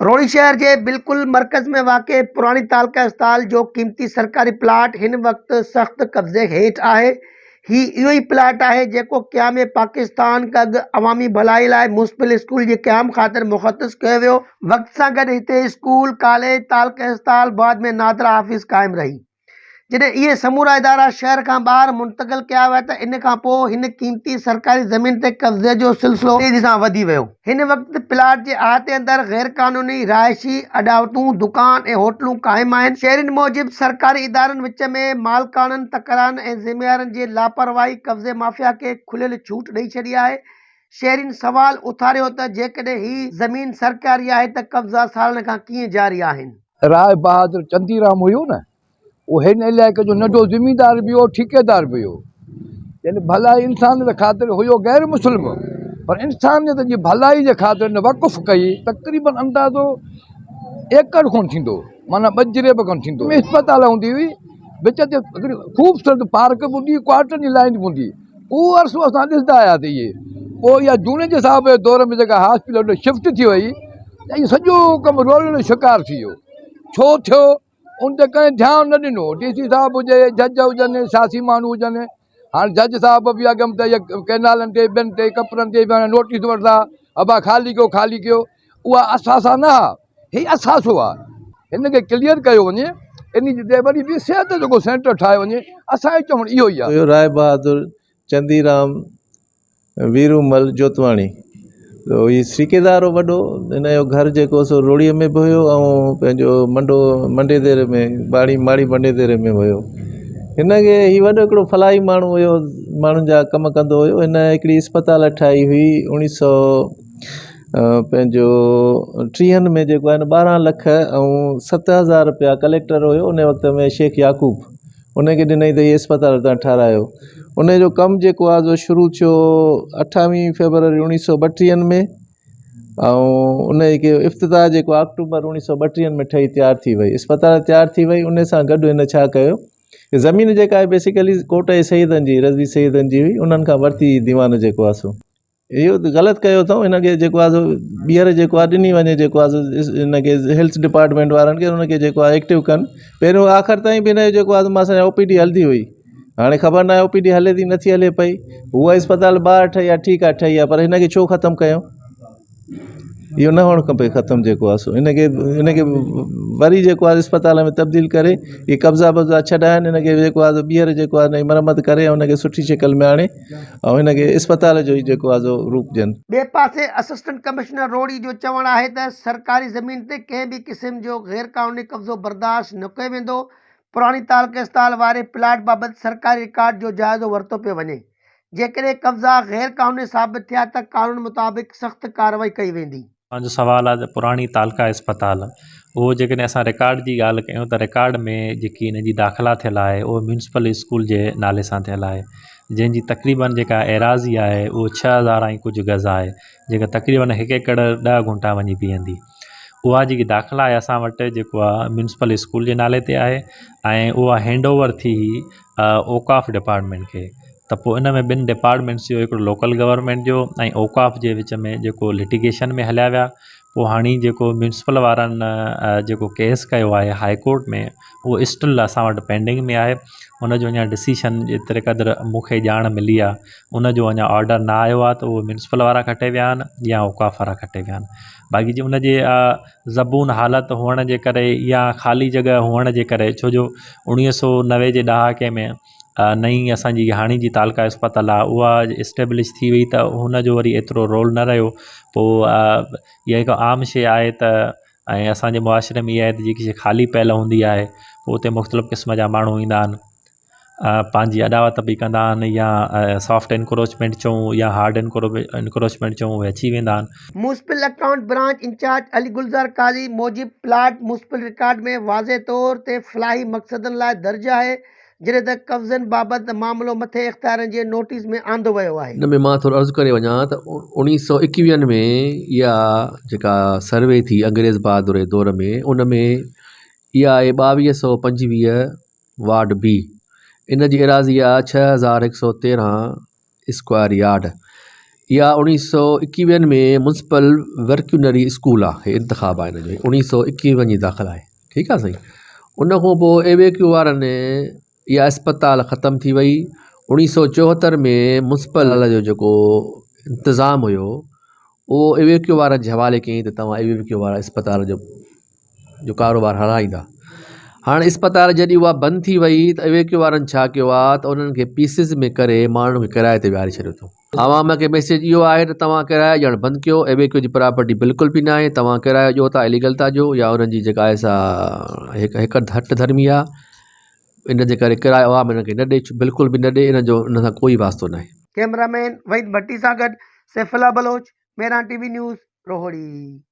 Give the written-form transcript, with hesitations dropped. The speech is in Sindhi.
روهڙي شهر جي بلڪل مرڪز ۾ واقع پراڻي تعلقه اسپتال جو قيمتي سرڪاري پلاٽ هن وقت سخت قبضي هيٺ آهي. هي اهو ئي پلاٽ آهي جيڪو قيام پاڪستان کان اڳ عوامي ڀلائي لاء ميونسپل اسڪول جي قيام خاطر مختص ڪيو ويو. وقت سان گڏ هتي اسڪول، ڪاليج، تعلقه اسپتال بعد ۾ نادرا آفيس قائم رهي. جڏهن اهي سمورا ادارا شهر کان ٻاهر منتقل ڪيا ويا ته ان کان پوء هن قيمتي سرڪاري زمين تي قبضي جو سلسلو تيزي سان وڌي ويو. هن وقت پلاٽ جي احاطي اندر غيرقانوني رهائشي اڏاوتون، دڪان ۽ هوٽلون قائم آهن. شهرين موجب سرڪاري ادارن وچ ۾ مالڪاڻن تڪرارن ۽ ذميوارن جي لاپرواهي قبضي مافيا کي کليل ڇوٽ ڏئي ڇڏي آهي. شهرين سوال اٿاريو ته جيڪڏهن هي زمين سرڪاري آهي ته قبضا سالن کان ڪيئن جاري آهن؟ راء بهادر چنديرام هيو نه، اهو هن علائقي جو ننڍو زميندار به هو، ٺيڪيدار به هيو. يعني ڀلائي انسانيت خاطر هيو غير مسلم پر انسانيت جي ڀلائي جي خاطر هن وقف ڪئي. تقريبن اندازو ايڪڙ کن ٿيندو، معنيٰ ٻه جريب کن ٿيندو. اسپتال هوندي هئي، وچ تي هڪڙي خوبصورت پارڪ به هوندي هئي، ڪوارٽرن جي لائين به هوندي هئي. اهو عرصو اسان ڏسندا آياسين اهي. پوء اها جوڻيجي صاحب جي دور ۾ جيڪا هاسپيٽل شفٽ ٿي وئي ته اهو سڄو ڪم رولڙي جو شڪار ٿي ويو. ڇو ٿيو ان تي ڪنهن ڌيان نه ڏنو. ڊي سي صاحب هجي، جج هجن، سياسي ماڻهو هجن. هاڻي جج صاحب به اڳم ته اهي ڪئنالن تي ٻين تي ڪپرن تي به هاڻي نوٽيس وٺندا ابا خالي ڪيو خالي ڪيو. اها اثاثا نه آ هي اثاثو آ. هن کي ڪليئر ڪيو وڃي ان جي تي وري به صحت جو ڪو سينٽر ٺاهيو وڃي اسان جو چوڻ اهو ئي آ. هيو راء بهادر چنديرام ويرومل جوتواڻي تو هي ٺيڪيدار هو وڏو هن جو گهر جيڪو سو روهڙيء ۾ به هيو ۽ پنهنجو منڊو منڊي ديري ۾ ٻاڙي ماڙي منڊي ديري ۾ به هيو هن کي هي وڏو هڪڙو فلاحي ماڻهو هيو ماڻهن جا ڪم ڪندو هيو هن هڪڙي اسپتال ٺاهي هئي اڻويهه سو پنهنجو ٽيهن ۾ جيڪو آهي نه 12 لک ۽ 7000 رپيا ڪليڪٽر هيو ان وقت ۾ شيخ يعقوب ان کي ڏنائين ته هي اسپتال تان ٺهرايو ان جو ڪم جيڪو آهي سو شروع ٿيو اٺاويهه فيبروري اڻويهه سو ٻٽيهن ۾ ۽ ان کي افتتاح جيڪو آهي آڪٽوبر اڻويهه سو ٻٽيهن ۾ ٺهي تيار ٿي وئي اسپتال تيار ٿي وئي ان سان گڏ هن ڇا ڪيو زمين جيڪا آهي بيسيڪلي ڪوٽ جي سيدن جي رضوي سيدن جي هئي انهن کان ورتي ديوان جيڪو آهي سو اهو ته غلط ڪيو اٿئون هن کي جيڪو آهي سو ٻيهر جيڪو آهي ڏني وڃي جيڪو آهي سو هن کي هيلٿ ڊپارٽمينٽ وارن کي هن کي جيڪو آهي ايڪٽو ڪن پهريون آخر تائين به هن جو جيڪو آهي مان سمجهان او پي ڊي هلندي هئي هاڻي خبر ناهي او پي ڊي هلي ٿي نٿي هلي پئي هوء اسپتال ٻاهر ٺهي آهي ٺيڪ آهي ٺهي آهي پر هن کي ڇو ختم ڪيو اهو نه هئڻ کپي ختم جيڪو آهي سو ان کي ان کي وري جيڪو آهي اسپتال ۾ تبديل ڪري اهي قبضا وبضا ڇڏائن ان کي جيڪو آهي سو ٻيهر جيڪو آهي ان جي مرمت ڪري ان کي سٺي شڪل ۾ آڻي ۽ هن کي اسپتال جو ئي جيڪو آهي سو روپ ڏين. ٻئي پاسي اسسٽنٽ ڪمشنر روهڙي جو چوڻ آهي ته سرڪاري زمين تي ڪنهن به قسم جو غيرقانوني قبضو برداشت نه ڪيو ويندو، پراڻي تعلقه اسپتال واري پلاٽ بابت سرڪاري رڪارڊ جو جائزو ورتو پيو وڃي. جيڪڏهن قبضا غير قانوني ثابت ٿيا ته قانون مطابق سخت ڪارروائي ڪئي ويندي. توهان جو سوال آهي ته پراڻي تعلقه اسپتال اهو جيڪڏهن اسان رڪارڊ جي ڳالهه ڪيون ته رڪارڊ ۾ جيڪي ان جي داخلا ٿيل آهي اهو ميونسپل اسڪول جي نالي سان ٿيل آهي جنهن جي تقريبن جيڪا ايراضي آهي اهو 6000 ۽ ڪجهه گز آهي جيڪا تقريبن هڪ ايڪڙ ڏهه گهنٽا وڃي بيهندي اها جيڪي داخلا آهي اسان وٽ جيڪو آهي ميونسپل اسڪول جي نالي تي آهي ۽ اها هينڊ اوور ٿي هئي اوقاف ڊپارٽمينٽ کي ته پوء ان ۾ ٻن ڊپارٽمينٽس جو هڪڙو لوڪل گورنمينٽ جو ۽ اوقاف جي وچ ۾ جيڪو لٽيگيشن ۾ هليا ويا پوء هاڻي جيڪو ميونسپل وارن جيڪو ڪيس ڪيو آهي هاء ڪورٽ ۾ اهو اسٽل اسان وٽ پينڊنگ ۾ آهي ان جو اڃا ڊسيشن جيتري قدر مون کي ڄاڻ ملي آهي ان جو اڃا آرڊر نه آيو آهي ته اهو ميونسپل وارا کٽي ويا آهن يا اوقاف وارا کٽي ويا آهن باقي جي ان جي زبون حالت هئڻ جي ڪري يا خالي جڳهه هئڻ جي ڪري ڇو جو اڻويهه سو 90 جي ڏهاڪي ۾ نئين اسان جي هاڻي جي تعلقه اسپتال آهي اها اسٽيبلش ٿي وئي ته هن جو وري ايترو رول نه رهيو پوءِ اها هڪ عام شيءِ آهي ته ۽ اسان جي معاشري ۾ اها آهي ته جيڪي شيءِ خالي پيل هوندي آهي پوءِ اتي مختلف قسم جا ماڻهو ايندا آهن پنهنجي اڏاوت به ڪندا آهن يا سافٽ انڪروچمينٽ چئون يا هارڊ انڪروچمينٽ چئون اهي اچي ويندا آهن. Municipal account branch incharge Ali Gulzar Qazi موجب پلاٽ ميونسپل رڪارڊ ۾ واضح طور تي فلاحي مقصدن لاء درج آهي، جڏهن ته قبضن بابت معاملو مٿين اختيارين جي نوٽيس ۾ آندو ويو آهي. ان ۾ مان ٿورو عرض ڪري وڃان ته اڻويهه سو ايڪويهن ۾ اها جيڪا سروي ٿي انگريز بهادر جي دور ۾ ان ۾ اها آهي ٻاويهه سو پنجويهه وارڊ بي ان جي ايراضي آهي 6113 اسڪوائر يارڊ. اها اوڻيهه سو ايڪويهن ۾ ميونسپل ورڪيونري اسڪول آهي هي انتخاب آهي هن جو اوڻيهه سو ايڪويهن جي داخل آهي ٺيڪ آهي سائين ان کان پوء ايويڪيو وارن اها اسپتال ختم ٿي وئي اوڻيهه سو چوهتر ۾ ميونسپل جو جيڪو انتظام هيو اهو ايويڪيو وارن جي حوالي ڪيائين ته توهان ايويڪيو وارا اسپتال جو جو ڪاروبار هلائيندا. هاڻ اسپتال جڏهن اها بند ٿي وئي ته اويڪيو وارن ڇا ڪيو آهي ته انهن کي پيسز ۾ ڪري ماڻهن کي ڪرائي تي ويهاري ڇڏيو اٿئون. عوام کي ميسيج اهو آهي ته توهان ڪرايو ڏيڻ بند ڪيو اويڪيو جي پراپرٽي بلڪل به ناهي توهان ڪرايو ڏيو ٿا اليگل ٿا ڏيو يا انهن جي جيڪا آهي سا هڪ هڪ هٺ ڌرمي آهي ان جي ڪري ڪرايو عوام انهن کي نه ڏي بلڪل به نه ڏي ان جو ان سان ڪوئي واسطو ناهي. ڪئميرا مين وحيد ڀٽي سان گڏ Saif Ullah Baloch, Mehran T V news, Rohri.